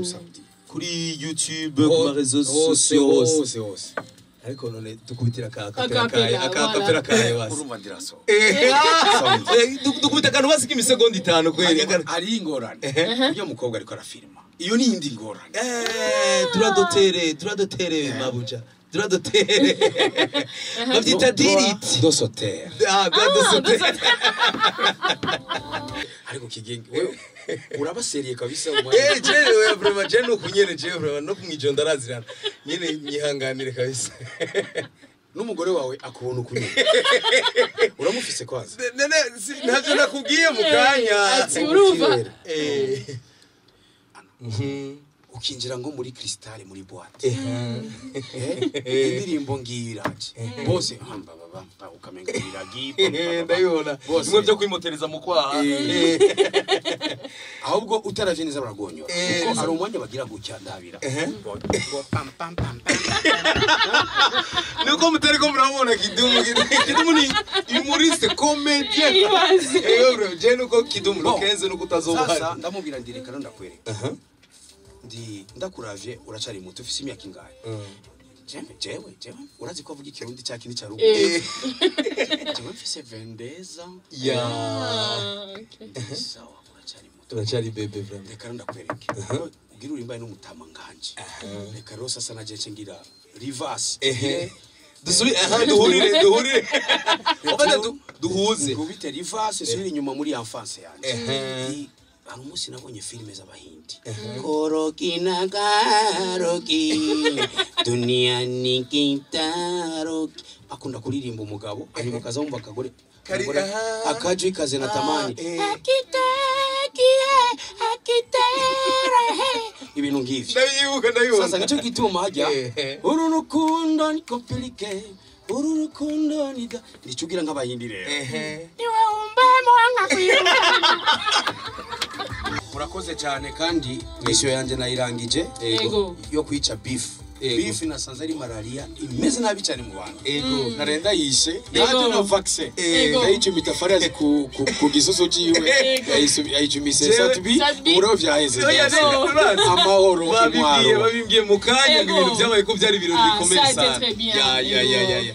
Samedi. Kuri YouTube, ku ma réseaux sociaux hose. Hose hose. Ariko none dukubitira ka Acapella, kapera kaye, aka voilà. kapera kaye basi. Urumva ndiraso. Dukubita akantu basi k'imisegonda 5 kweli. Hari ingorane, uyo mukobwa ariko arafilma, iyo ni indi ngorane. Droit d'auteur, droit d'auteur, mabuja, droit d'auteur bavyita diriti. Dosoter. Ah, droit d'auteur. Ariko Kigenge, wewe uraba sérieux kabisa. Jewe vraiment, je no kunyene, jewe vraiment no kumwijo ndarazirana nyene, nyihanganire kabisa. N'umugore wawe akubona ukunyene, uramufise kwaza? Nene ntavyo nakubwiye mu kanya. Ati urumva. Ukinjira ngo muri Cristal, muri boîte, indirimbo ngiyo iraje, bose hamba baba, ukamenga iragi. Ndabibona. Bose. Bimwe byo kwimotereza mu kwaha. Ahubwo utaravye neza baragonyora, kuko hari umwanya bagira gutya, ndabira ngo pam pam pam pam. Nuko mutari ko murabona Kidumu. Kidumu ni humoriste, comédien. Ibaze. Bro, je nuko Kidumu Bon. kenze nuko utazoba. Sasa ndamubwira ndi reka ndakwereka, ndi ndakuravye, uracari muto, ufise imyaka ingahe? Jewe urazi ko avuga Ikirundi cya kindi cya ruguru. Jewe mfise 22. Ya. Ah, okay. Sawa, uracari muto. Turacari bébé vraiment. Reka ndakwereke, ugira urimbaye n'umutama nganje, reka rero sasa naje nce ngira reverse. Ehe, dusubi aha, duhurire obada, duhuze. Ngubite reverse, subira inyuma muri enfance yanje. Hari umunsi nabonye filime z'Abahindi, koroki na karoki dunia ni kitaroki, akunda kuririmba umugabo, hanyuma ukaza wumva akagore umugore akajwi kazena tamani akitekie akiterehe, ibintu nk'ivyo. Ndabyibuka, ndabibona. Sasa nicyo gituma hajya uru rukundo ni compliqué, uru rukundo ni da, nico ugira nk'Abahindi rero. Niwe umbemo nkakwirukana. Murakoze cyane, kandi mission yanjye nayirangije yo kwica beef. Beef nasanze ari malaria imeze nabi cyane mu bantu. Narenda yishe naje na vaccin. Ndayicumita Farias ku gisoso ciwe. Yayicumise Sat-B. Sat-B. Uburo vyaheze. Oya, urazi. Amahoro. Babimbwiye Intwaro. babimbwiye mu kanya ngo ibintu byabaye ko byari ibirori Ah, bikomeye ça a été sana. très bien. Ya ya ya ya ya.